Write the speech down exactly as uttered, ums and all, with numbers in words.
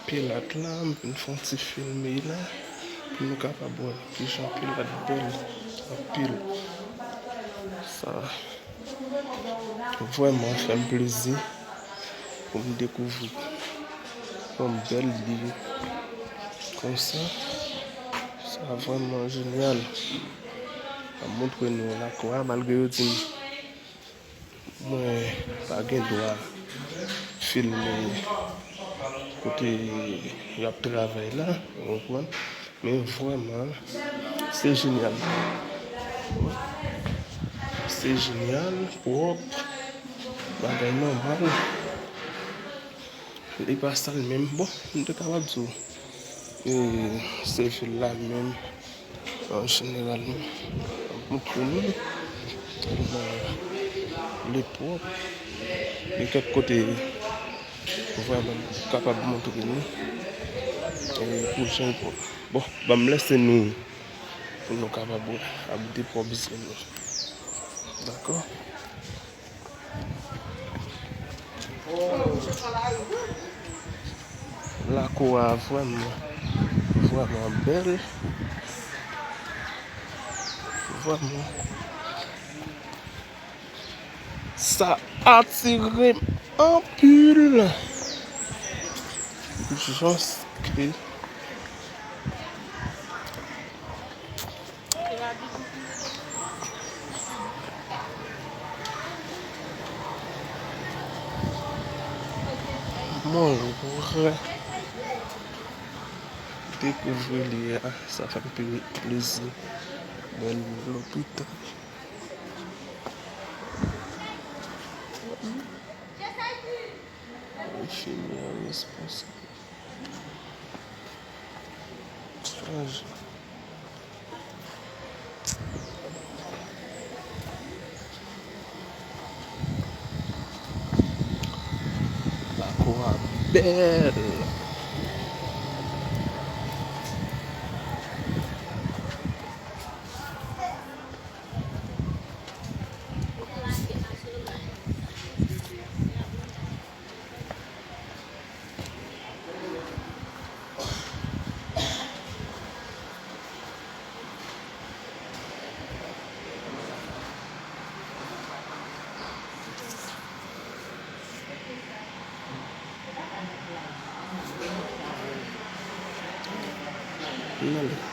Pilat la, m vin fè yon ti filme la pou nou kapab wè kijan pilat bèl anpil. Sa vrèman fè m plezi pou m dekouvri yon bèl liy konsa. Sa vrèman jenyal. M ap montre nou lakou a, malgre yo di m mwen pa gen dwa filme kote y ap travay la, ou konprann? Men vrèman, se jenyal. Se jenyal, pwòp, bagay nòmal. Li pa sal menm. Bon, m te kapab di w, e, se vil la menm, an jeneralman, ap montre nou tèlman li pwòp. Gen kèk kote vrèman m kapab montre nou, e, pou jan l pwòp. Bon, ban m lèse nou pou nou kapab ap de pwòp zye nou. Dakò? Lakou a vrèman, vrèman bèl. Vrèman. Sa atire m anpil. Jans ke Mwen vrè dekouvri li a, sa fè m pi plezi. Bèl lopital. Enfimyè responsav. Chanje. Lakou a bèl. N ale.